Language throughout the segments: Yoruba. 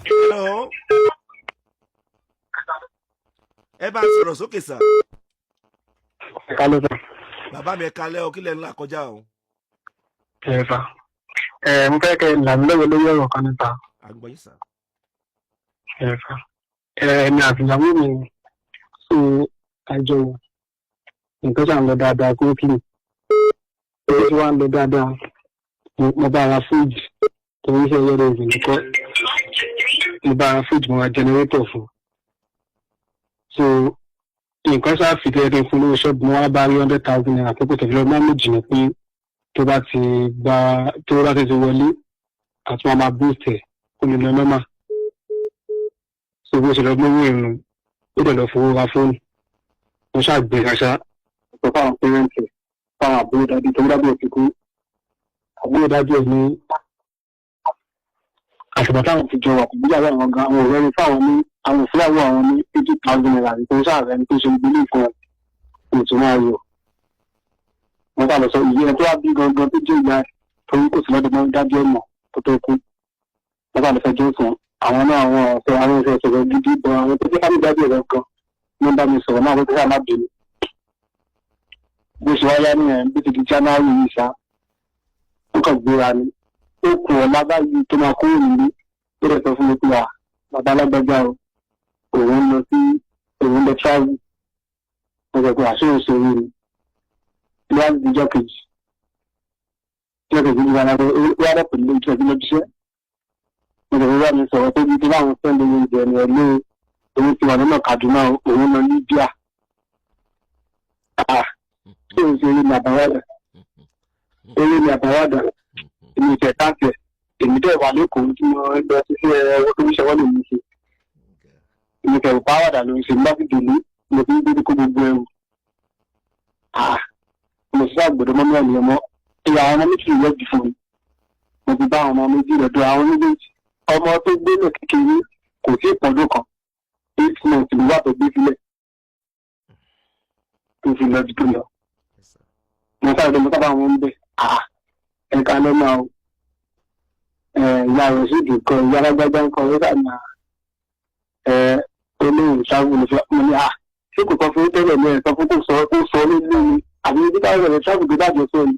Hello. Ẹ bá sọ̀rọ̀ sókè, sir. Ẹ kálẹ́, sir. Bàbá mi, ẹ kalẹ́ o. Kí lẹ ń là kọjá o? Ẹ sà, ẹ mo fẹ́ kẹ́ ẹ là mí lọ́wọ́ lórí ọ̀rọ̀ kan níta. À ń gbọ́ yín, sir. Ẹ sà, ẹ mi àti ìyàwó mi, so àjọ nǹkan ṣà ń lọ dáadáa quickly. Ó ti wá ń lọ dáadáa. Mo bá ra fridge torí iṣẹ́ yẹ́rọ ìrìn kọ́. Mo bá ra fridge, mo ra generator fún. So nǹkan ṣáà fi tẹ́lẹ̀ kí n fún lówó ṣọ́ọ̀bù. Mo wá bá rí ₦100,000 pé kò tẹ̀lé lọ manage ní pé tó bá ti gba, tó bá ti wọlé àti wọn máa boost ẹ̀ kó lè lọ normal. So bó ṣe lọ gbówó ìrùn, ó dẹ̀ lọ fowó ra fóònù. Mo ṣàgbé aṣá sọ fáwọn parents, fáwọn àbúrò daddy tó ń dábò ti kú. Àbúrò daddy ẹ̀ ní àtìgbà táwọn ti jọ wà kò gbéyàwó àwọn gan, àwọn ọ̀rẹ́ ní fáwọn ní àwọn òfúyàwó àwọn ní ₦80,000 tó ń ṣàrẹ́ ní tó ṣe gbélé fún ọ kò tún máa yọ. Wọ́n sá lọ sọ ìyẹn tó wá bí gangan tó jẹ́ ìyá ẹ̀, torí kò sí lọ́dọ̀ mọ́ dájú ẹ̀ mọ̀ tó tó kú. Wọ́n sá lọ fẹjọ́ sùn àwọn náà. Àwọn ọ̀sẹ̀ àwọn ọ̀sẹ̀ sọ̀rọ̀ gidi bọ̀. Àwọn tó jẹ́ fámìlì daddy ẹ̀ gangan ló ń bá mi sọ̀rọ̀ náà, wọ́n tó sá má bínú. Bó ṣe wáyá nìyẹn, bí ti di January yìí ṣá, ó kàn gbéra ni. Ó kù ọ̀la báyìí tó máa kúrò nílé. Ó dẹ̀ sọ fún mi pé, "À, bàbá alágbájá o, òun lọ sí, òun lọ travel." Mo sọ pé àṣé òun ṣe rí ni ilé wá di ìjọ kejì. Ìjọ kejì ní wàhálà ó wá dẹ̀ pẹ̀lú ìjọ ìjọ ìjọ. Mo sọ fún mi sọ̀rọ̀ pé bí tí báwọn fẹ́ lóye oúnjẹ ni ẹ lé, òun ti wà nínú Kaduna, òun lọ Libya. Ṣé òun ṣe eré ní àbáwádà, eré ní àbáwádà? Èmi ìfẹ́ káàkiri, èmi dẹ̀ wà lẹ́kọ̀ọ́ tí mo lọ sí sí ẹwọ́ tó ń ṣẹwọ́ lè mú ṣe. Èmi ìfẹ́ òpáwàdà ló ń ṣe. Nígbà tí dèlé mo fi ń gbé kó gbogbo ẹrù, mo sì ṣàgbọ́dọ̀ mọ́ mẹ́rin ọmọ ìyá. Àwọn ọmọ méjì lọ́jù fún mi. Mo ti bá àwọn ọmọ méjì lọ́dọ̀ àwọn méjèèjì. Ọmọ tó gbé náà kékeré kò sí ìpọ́ndún kan, 8 months ló wà tó gbé sílẹ̀ tó fi lọ bí tó lọ. Mo sáré, mo sábà wọn ń bẹ̀. Ẹ̀ka lọ́nà o, ìyá rẹ̀ sì dùn kan, ìyá alágbájá ń kọ ó sàmà ẹ̀ olóhùn travel ní mo ní à ṣé kò sọ fún tẹ́lẹ̀ ní ẹ̀ sọ fún, kò sọ, kó sọ nílé ni àbí bí táwọn ẹ̀rọ travel tó dájọ́ sọ ni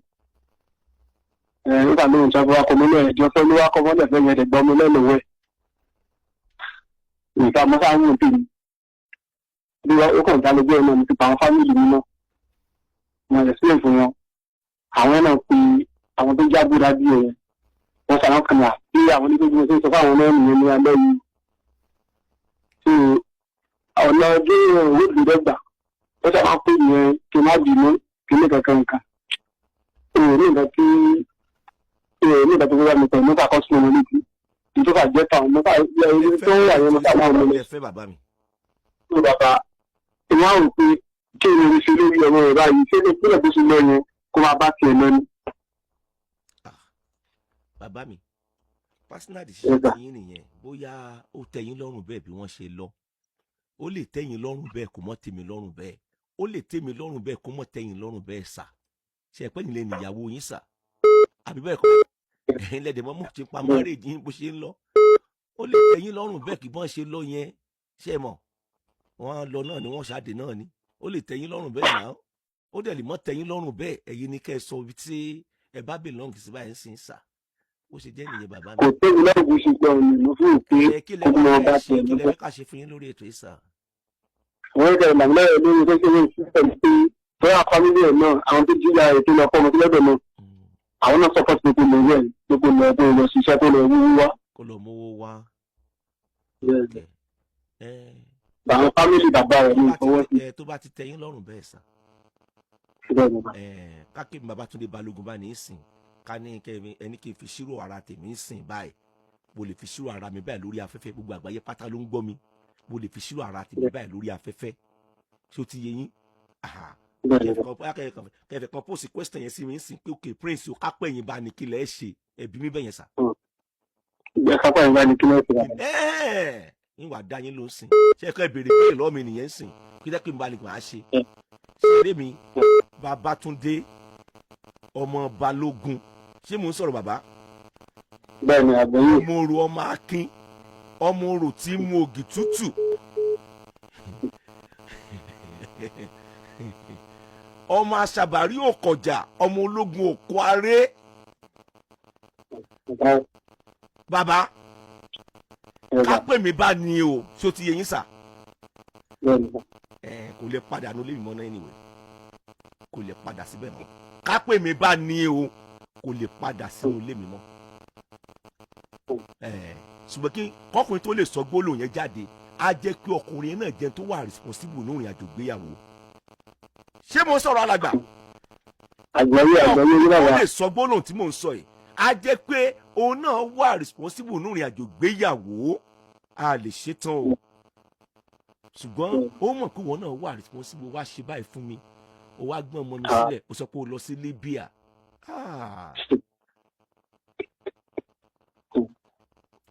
ẹ̀ nígbà lóhùn travel wa kọ́ mọ́lẹ̀ ẹ̀jọ́ fẹ́ ló wá kọ́ mọ́lẹ̀ fẹ́ yẹn ẹ̀dẹ̀gbọ́n mi lẹ́nu wẹ̀ nǹkan mọ́sá ń wò tèmi bí ó kàn dá lójú ẹ̀ náà. Mo ti pa àwọn family mi náà, mo explain fún wọn. Àwọn náà pe àwọn tó jábọ̀ dájú ẹ̀, wọ́n sọ àwọn kan náà bí àwọn onígbègbè tó ń sọ fún àwọn náà nìyẹn ní alẹ́ yìí. So ọ̀nà ọjọ́ òwe ìdẹ́gbà ó sábà pè yẹn kí n má bínú kí ní kankan nǹkan èrò ní nǹkan tí èrò ní nǹkan tó wà mí pẹ̀lú mọ́tà kọ́ sínú ọmọ létí ìjọba jẹ́ táwọn mọ́tà ẹni tó ń wà yẹn mọ́tà máa ń mọ́ Ẹ fẹ́, bàbá mi. Ní bàbá ìwọ́n á rò pé kí ni mo ṣe lórí ọmọ rẹ̀ báyìí? Ṣé ní ìpínlẹ̀ tó ṣe lọ yẹn kó máa bá tiẹ̀ lọ ni? Bàbá mi, personal decision Yes, sir. ti yín nìyẹn. Bóyá ó tẹ́ yín lọ́rùn bẹ́ẹ̀ bí wọ́n ṣe lọ, ó lè tẹ́ yín lọ́rùn bẹ́ẹ̀ kó mọ́ tèmi lọ́rùn bẹ́ẹ̀, ó lè tẹ́ mi lọ́rùn bẹ́ẹ̀ kó mọ́ tẹ́ yín lọ́rùn bẹ́ẹ̀ sà. Ṣe pẹ́ nílé níyàwó yín sà, àbí bẹ́ẹ̀ kọ́? Ẹ̀yin lẹ́dẹ̀ mọ́ mú ti pa marriage yín bó ṣe ń lọ. Ó lè tẹ́ yín lọ́rùn bẹ́ẹ̀ kí bọ́n ṣe lọ yẹn. Ṣe mọ̀ wọ́n lọ náà ni, wọ́n ṣáde náà ni. Ó lè tẹ́ yín lọ́rùn bẹ́ẹ̀ náà, ó dẹ̀ lè mọ́ tẹ́ yín lọ́rùn bẹ́ẹ̀. Ẹ̀yin ni kẹ́ ẹ sọ ibi tí ẹ bá belong sí báyìí ń sìn sà. Ó ṣe jẹ́ nìyẹn, bàbá mi. Kò tẹ́mi lọ́rùn bó ṣe gbọ́ ni mo fi rò pé Ẹ kí lẹ kó wá mọ fẹ́ bá ṣe? tiẹ̀ Kí lẹ lọ. fẹ́ ká ṣe fún yín lórí ètò yìí, sà? Àwọn ẹ̀ka ìlànà lórí tó ṣe ní sísẹ̀m pé bóyá family ẹ̀ náà, àwọn tó jíjà ètò lọ fọmọ sílẹ̀dọ̀ náà, àwọn náà support gbogbo lọ rẹ̀, gbogbo lọ tó lọ ṣiṣẹ́ tó lọ wúwú wá. Kó lọ mówó wá. Yes. Ẹ Àwọn family bàbá rẹ̀ ní tó bá ti ìfọwọ́ sí. Ẹ tó bá ti tẹ́ yín lọ́rùn bẹ́ẹ̀ sà, Bẹ́ẹ̀ ni, bàbá. Ẹ kákébí Babátúndé Balógun bá ní í sìn, ká ní kẹ́mi ẹni kí n fi ṣírò ara tèmi ń sìn báyìí, mo lè fi ṣírò ara mi báyìí lórí afẹ́fẹ́. Gbogbo àgbáyé pátá ló ń gbọ́ mi. Mo lè fi ṣírò ara tèmi báyìí lórí afẹ́fẹ́. Ṣé ó ti yé yín? Aha. Bẹ́ẹ̀ ni. Kẹfẹ kan post question yẹn sí mi ń sìn pé, "OK Prince o, kápẹ́ yín bá ní, kí lẹ́ ṣe?" Ẹ̀bí mi bẹ́yẹn sà. Ìgbẹ́ kápá ìgbà ni kí ló ṣe, bàbá? Ẹ́ẹ̀, ń wà dá yín ló ń sìn. Ṣé ẹ kọ́ ẹ béèrè béèrè lọ́wọ́ mi nìyẹn ń sìn kí jẹ́ pé n bá ní màá ṣe. Ṣe eré mi, Babátúndé ọmọ Balógun, ṣé mò ń sọ̀rọ̀, bàbá? Bẹ́ẹ̀ ni, àgbẹ̀yìn. Ọmọ oru, ọmọ akin, Ọmọ orò tí ń mu ògì tútù, ọmọ aṣàbàrí òkọjà, ọmọ ológun òkú aré. Bàbá. Bàbá. Ẹ ká sà. Pè mí bá ní o, ṣé ó ti yé yín, sir? Bẹ́ẹ̀ ni, sà. Ẹ kò lè padà nulẹ̀ mi mọ́ náà anyway, kò lè padà síbẹ̀ mọ́. Ká pè mí bá ní o, kò lè padà sínú ilé mi mọ́. Ẹ ṣùgbọ́n kí kọkùnrin tó lè sọ gbólóhùn yẹn jáde, á jẹ́ pé ọkùnrin náà jẹ́ tó wà responsible ní ìrìn àjò ìgbéyàwó. Ṣé mo sọ̀rọ̀, alàgbà? Àgbọ̀yé, àgbọ̀yé yín, Ó bàbá. lè sọ gbólóhùn tí mò ń sọ yìí, á jẹ́ pé òun náà wà responsible ní ìrìn àjò ìgbéyàwó. A lè ṣe tán o, ṣùgbọ́n ó mọ̀ pé wọn náà wà responsible. Wá ṣe báyìí fún mi, ó wá gbọ́n ọmọ mi sílẹ̀, ó sọ pé ó lọ sí Libya. Ah.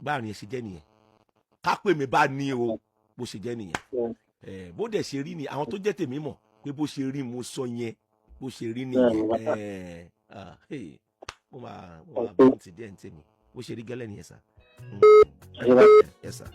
Báàrin ẹ ṣe jẹ́ nìyẹn. Ká pè mí bá ní o, bó ṣe jẹ́ nìyẹn. Bó dẹ̀ ṣe rí ni àwọn tó jẹ́ tèmi mọ̀ pé bó ṣe rí mo sọ yẹn, bó ṣe rí nìyẹn. Ah, hey, mo máa bọ́ ti díẹ̀ ní tèmi, bó ṣe rí gẹ́lẹ́ nìyẹn, sir. Yes, sir.